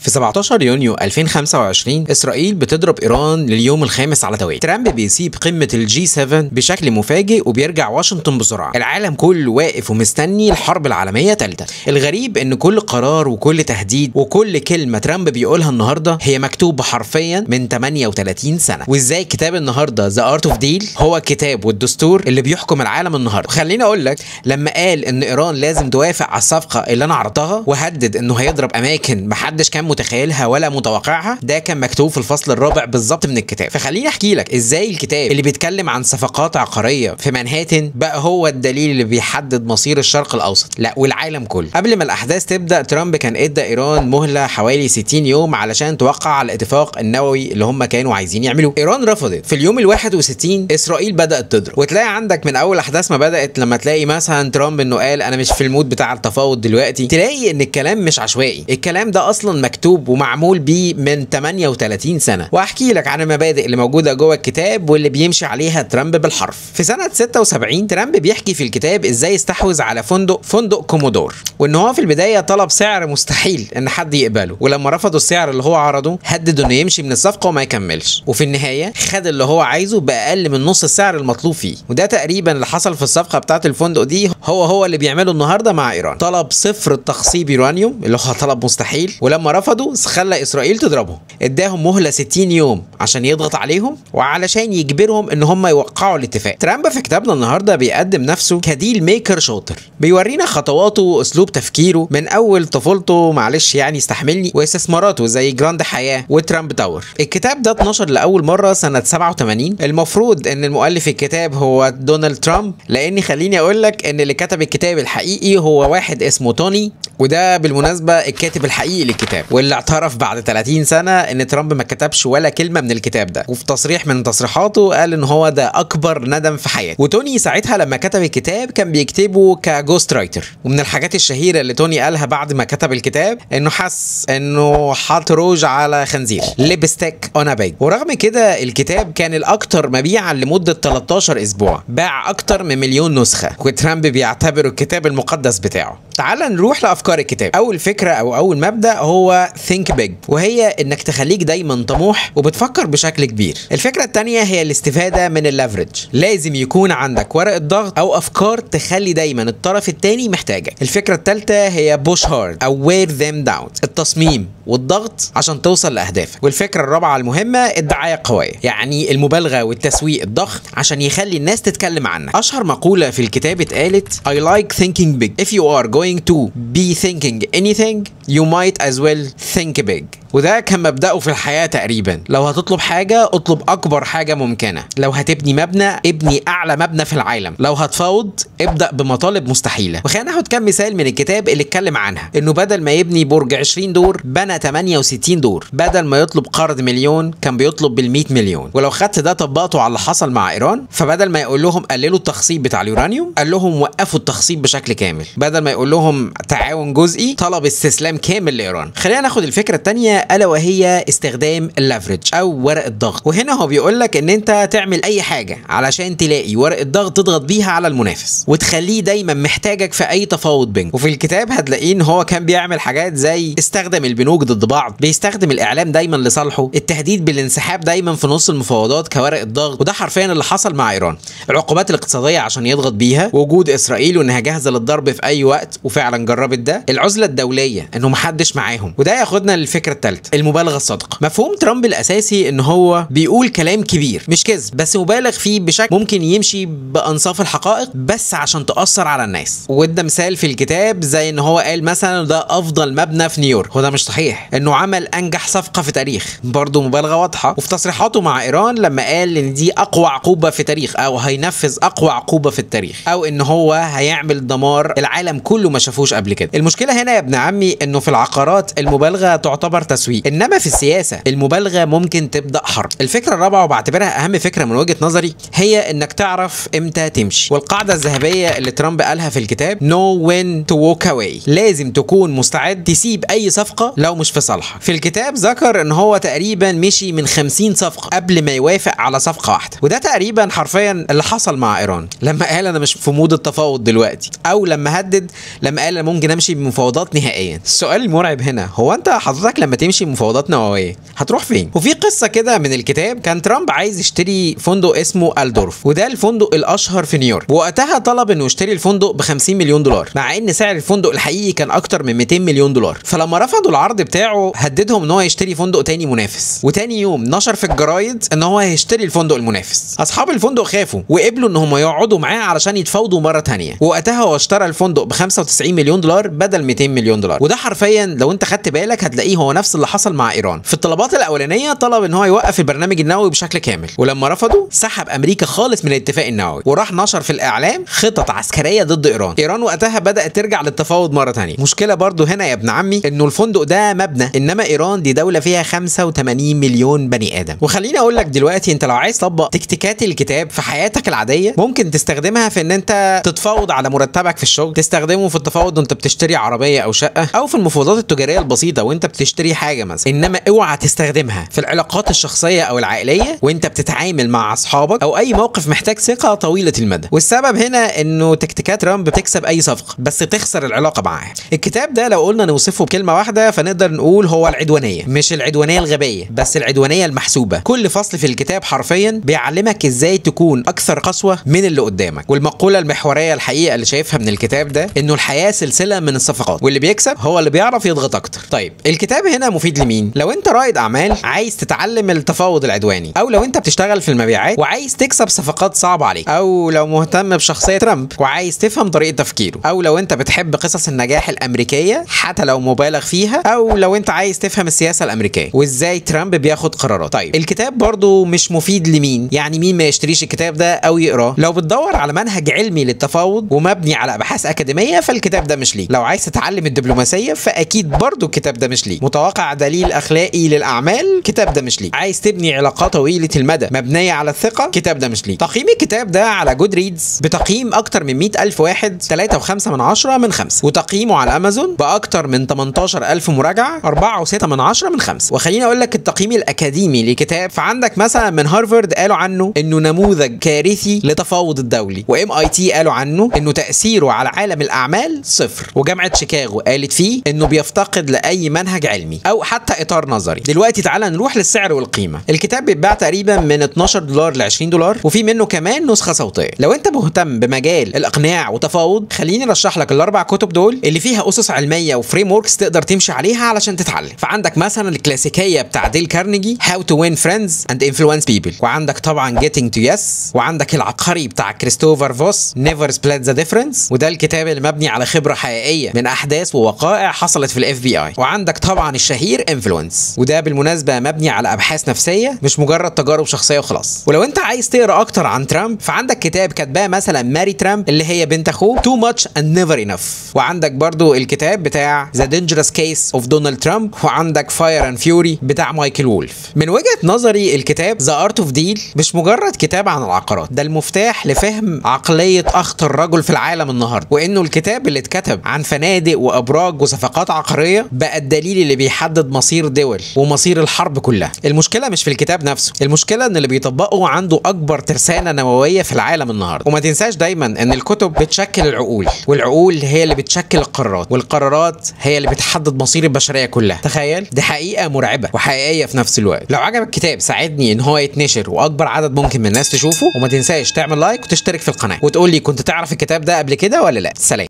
في 17 يونيو 2025 إسرائيل بتضرب إيران لليوم الخامس على التوالي. ترامب بيسيب قمة ال G 7 بشكل مفاجئ وبيرجع واشنطن بسرعة. العالم كله واقف ومستني الحرب العالمية الثالثة. الغريب إن كل قرار وكل تهديد وكل كلمة ترامب بيقولها النهاردة هي مكتوبة حرفيا من 38 سنة. وإزاي كتاب النهاردة The Art of Deal هو الكتاب والدستور اللي بيحكم العالم النهاردة. خليني أقول لك، لما قال إن إيران لازم توافق على الصفقة اللي أنا عرضتها وهدد إنه هيضرب أماكن محدش كان متخيلها ولا متوقعها، ده كان مكتوب في الفصل الرابع بالظبط من الكتاب. فخليني احكي لك ازاي الكتاب اللي بيتكلم عن صفقات عقارية في مانهاتن بقى هو الدليل اللي بيحدد مصير الشرق الاوسط، لا والعالم كله. قبل ما الاحداث تبدا، ترامب كان ادى ايران مهله حوالي 60 يوم علشان توقع على الاتفاق النووي اللي هم كانوا عايزين يعملوه. ايران رفضت. في اليوم ال61 اسرائيل بدات تضرب، وتلاقي عندك من اول احداث ما بدات لما تلاقي مثلا ترامب انه قال انا مش في ال mood بتاع التفاوض دلوقتي، تلاقي ان الكلام مش عشوائي، الكلام ده اصلا مكتوب ومعمول بيه من 38 سنة. واحكي لك عن المبادئ اللي موجودة جوه الكتاب واللي بيمشي عليها ترامب بالحرف. في سنة 76 ترامب بيحكي في الكتاب ازاي استحوذ على فندق كومودور، وان هو في البداية طلب سعر مستحيل ان حد يقبله، ولما رفضوا السعر اللي هو عرضه هدد انه يمشي من الصفقة وما يكملش، وفي النهاية خد اللي هو عايزه باقل من نص السعر المطلوب فيه. وده تقريبا اللي حصل في الصفقة بتاعه الفندق دي، هو اللي بيعمله النهارده مع ايران. طلب صفر التخصيب يورانيوم اللي هو طلب مستحيل، ولما رفضوا خلى اسرائيل تضربهم. اداهم مهله 60 يوم عشان يضغط عليهم وعلشان يجبرهم ان هم يوقعوا الاتفاق. ترامب في كتابنا النهارده بيقدم نفسه ك deal maker شاطر، بيورينا خطواته واسلوب تفكيره من اول طفولته، معلش يعني استحملني، واستثماراته زي جراند حياة وترامب تاور. الكتاب ده اتنشر لاول مرة سنة 87. المفروض ان المؤلف الكتاب هو دونالد ترامب، لان خليني اقول لك ان اللي كتب الكتاب الحقيقي هو واحد اسمه توني، وده بالمناسبة الكاتب الحقيقي للكتاب، واللي اعترف بعد 30 سنة ان ترامب ما كتبش ولا كلمة من الكتاب ده، وفي تصريح من تصريحاته قال ان هو ده اكبر ندم في حياته. وتوني ساعتها لما كتب الكتاب كان بيكتبه ك ghost writer. ومن الحاجات الشهيرة اللي توني قالها بعد ما كتب الكتاب انه حس انه حاط روج على خنزير، lipstick on a pig. ورغم كده الكتاب كان الاكثر مبيعا لمدة 13 اسبوع، باع اكتر من 1,000,000 نسخة، وترامب بيعتبره الكتاب المقدس بتاعه. تعال نروح لافكار الكتاب. اول فكرة او اول مبدا هو think big، وهي انك تخليك دايما طموح وبتفكر بشكل كبير. الفكرة الثانية هي الاستفادة من ال leverage، لازم يكون عندك ورقة ضغط او افكار تخلي دايما الطرف الثاني محتاجك. الفكرة الثالثة هي push hard او wear them down، التصميم والضغط عشان توصل لاهدافك. والفكرة الرابعة المهمة الدعاية القوية، يعني المبالغة والتسويق الضخم عشان يخلي الناس تتكلم عنك. اشهر مقولة في الكتاب اتقالت I like thinking big. If you are going to be thinking anything you might as well think big. وده كان مبدأه في الحياة تقريبا. لو هتطلب حاجة اطلب أكبر حاجة ممكنة، لو هتبني مبنى ابني أعلى مبنى في العالم، لو هتفاوض ابدأ بمطالب مستحيلة. وخلينا ناخد كام مثال من الكتاب اللي اتكلم عنها، إنه بدل ما يبني برج 20 دور بنى 68 دور، بدل ما يطلب قرض مليون كان بيطلب بال100 مليون. ولو خدت ده طبقته على اللي حصل مع إيران، فبدل ما يقول لهم قللوا التخصيب بتاع اليورانيوم قال لهم وقفوا التخصيب بشكل كامل، بدل ما يقول لهم تعاون جزئي طلب استسلام كامل لإيران. خلينا ناخد الفكرة الثانية الا وهي استخدام ال leverage او ورقة ضغط. وهنا هو بيقول لك ان انت تعمل اي حاجة علشان تلاقي ورقة ضغط تضغط بيها على المنافس وتخليه دايما محتاجك في اي تفاوض بينك. وفي الكتاب هتلاقيه ان هو كان بيعمل حاجات زي استخدم البنوك ضد بعض، بيستخدم الاعلام دايما لصالحه، التهديد بالانسحاب دايما في نص المفاوضات كورقه ضغط، وده حرفيا اللي حصل مع ايران. العقوبات الاقتصادية عشان يضغط بيها، وجود اسرائيل وانها جاهزة للضرب في اي وقت وفعلا جربت ده، العزلة الدولية انه محدش معاهم. وده ياخدنا للفكرة الثالثة، المبالغة الصادقة. مفهوم ترامب الاساسي ان هو بيقول كلام كبير مش كذب، بس مبالغ فيه بشكل ممكن يمشي بانصاف الحقائق بس عشان تاثر على الناس. وده مثال في الكتاب زي ان هو قال مثلا ده افضل مبنى في نيويورك، وده مش صحيح، انه عمل انجح صفقة في تاريخ، برضه مبالغه واضحة. وفي تصريحاته مع ايران لما قال ان دي اقوى عقوبه في تاريخ، او هينفذ اقوى عقوبه في التاريخ، او ان هو هيعمل دمار العالم كله ما شافوش قبل كده. المشكلة هنا يا ابن عمي انه في العقارات المبالغة تعتبر تسويق، انما في السياسة المبالغة ممكن تبدا حرب. الفكرة الرابعة وبعتبرها اهم فكرة من وجهه نظري هي انك تعرف امتى تمشي. والقاعدة الذهبية اللي ترامب قالها في الكتاب know when to walk away، لازم تكون مستعد تسيب اي صفقة لو مش في صالحك. في الكتاب ذكر ان هو تقريبا مشي من 50 صفقة قبل ما يوافق على صفقة واحدة، وده تقريبا حرفيا اللي حصل مع ايران لما قال انا مش في mood التفاوض دلوقتي، او لما هدد لما قال انا ممكن امشي بمفاوضات نهائيا. السؤال المرعب هنا هو انت حضرتك لما تمشي تمشي مفاوضات نووية، هتروح فين؟ وفي قصة كده من الكتاب، كان ترامب عايز يشتري فندق اسمه ألدورف، وده الفندق الاشهر في نيويورك، ووقتها طلب انه يشتري الفندق ب 50 مليون دولار، مع ان سعر الفندق الحقيقي كان اكتر من 200 مليون دولار. فلما رفضوا العرض بتاعه هددهم ان هو يشتري فندق تاني منافس، وتاني يوم نشر في الجرايد ان هو هيشتري الفندق المنافس. اصحاب الفندق خافوا وقبلوا ان هم يقعدوا معاه علشان يتفاوضوا مرة تانية، ووقتها هو اشترى الفندق ب 95 مليون دولار بدل 200 مليون دولار. وده حرفيا لو انت خدت بالك هتلاقيه هو نفس اللي حصل مع ايران. في الطلبات الاولانية طلب ان هو يوقف البرنامج النووي بشكل كامل، ولما رفضوا سحب امريكا خالص من الاتفاق النووي، وراح نشر في الاعلام خطط عسكرية ضد ايران. ايران وقتها بدات ترجع للتفاوض مرة ثانية. مشكلة برضو هنا يا ابن عمي انه الفندق ده مبنى، انما ايران دي دولة فيها 85 مليون بني ادم. وخليني اقول لك دلوقتي، انت لو عايز تطبق تكتيكات الكتاب في حياتك العادية ممكن تستخدمها في ان انت تتفاوض على مرتبك في الشغل، تستخدمه في التفاوض وانت بتشتري عربية او شقه، او في المفاوضات التجارية البسيطة وانت بتشتري حاجة مثلا. انما اوعى تستخدمها في العلاقات الشخصية او العائلية وانت بتتعامل مع اصحابك، او اي موقف محتاج ثقة طويلة المدى. والسبب هنا انه تكتيكات ترامب بتكسب اي صفقة بس تخسر العلاقة معاه. الكتاب ده لو قلنا نوصفه بكلمه واحدة فنقدر نقول هو العدوانية، مش العدوانية الغبية بس العدوانية المحسوبه. كل فصل في الكتاب حرفيا بيعلمك ازاي تكون اكثر قسوة من اللي قدامك. والمقوله المحورية الحقيقة اللي شايفها من الكتاب ده انه الحياة سلسلة من الصفقات، واللي بيكسب هو اللي بيعرف يضغط اكتر. طيب الكتاب هنا مفيد لمين؟ لو انت رائد اعمال عايز تتعلم التفاوض العدواني، او لو انت بتشتغل في المبيعات وعايز تكسب صفقات صعبة عليك، او لو مهتم بشخصية ترامب وعايز تفهم طريقه تفكيره، او لو انت بتحب قصص النجاح الامريكية حتى لو مبالغ فيها، او لو انت عايز تفهم السياسة الامريكية وازاي ترامب بياخد قرارات. طيب الكتاب برضو مش مفيد لمين؟ يعني مين ما يشتريش الكتاب ده او يقراه؟ لو بتدور على منهج علمي للتفاوض ومبني على ابحاث اكاديمية فالكتاب ده مش ليك. لو عايز تتعلم الدبلوماسية فاكيد برضو الكتاب ده مش ليك. متوقع دليل اخلاقي للاعمال، الكتاب ده مش ليك. عايز تبني علاقات طويلة المدى مبنية على الثقة، الكتاب ده مش ليك. تقييم الكتاب ده على Goodreads بتقييم اكتر من 100,000 واحد 3.5 من 5، وتقييمه على امازون باكتر من 18,000 مراجعه 4.6 من 5. وخليني اقول لك التقييم الاكاديمي للكتاب، فعندك مثلا من هارفارد قالوا عنه انه نموذج كارثي لتفاوض الدولي، و MIT قالوا عنه انه تاثيره على عالم الاعمال صفر، وجامعة شيكاغو قالت فيه انه بيفتقد لاي منهج علمي او حتى اطار نظري. دلوقتي تعالى نروح للسعر والقيمة. الكتاب بيتباع تقريبا من 12 دولار ل 20 دولار، وفي منه كمان نسخه صوتية. لو انت مهتم بمجال الاقناع وتفاوض خليني ارشح لك الاربع كتب دول اللي فيها اسس علمية و frameworks تقدر تمشي عليها علشان تتعلم. فعندك مثلا الكلاسيكية بتاع ديل كارنيجي How to Win Friends and Influence People، وعندك طبعا Getting to Yes، وعندك العبقري بتاع كريستوفر فوس Never Split the Difference، وده الكتاب اللي مبني على خبره حقيقية من احداث ووقائع حصلت في ال FBI، وعندك طبعا الشهير Influence، وده بالمناسبة مبني على ابحاث نفسية مش مجرد تجارب شخصية وخلاص. ولو انت عايز تقرا اكتر عن ترامب فعندك كتاب كاتباه مثلا ماري ترامب اللي هي بنت اخوه Too Much and Never Enough، وعندك برضو الكتاب بتاع The Dangerous Case of Donald Trump، وعندك Fire and Fury بتاع مايكل وولف. من وجهة نظري الكتاب The Art of Deal مش مجرد كتاب عن العقارات، ده المفتاح لفهم عقلية أخطر رجل في العالم النهارده، وإنه الكتاب اللي اتكتب عن فنادق وأبراج وصفقات عقارية بقى الدليل اللي بيحدد مصير دول ومصير الحرب كلها. المشكلة مش في الكتاب نفسه، المشكلة إن اللي بيطبقه عنده أكبر ترسانة نووية في العالم النهارده. وما تنساش دايما إن الكتب بتشكل العقول، والعقول هي اللي بتشكل القرارات، والقرارات هي اللي بتحدد مصير البشرية كلها. تخيل، دي حقيقة مرعبة وحقيقية في نفس الوقت. لو عجبك الكتاب ساعدني ان هو يتنشر واكبر عدد ممكن من الناس تشوفه، وما تنساش تعمل like وتشترك في القناة وتقول لي كنت تعرف الكتاب ده قبل كده ولا لا. سلام.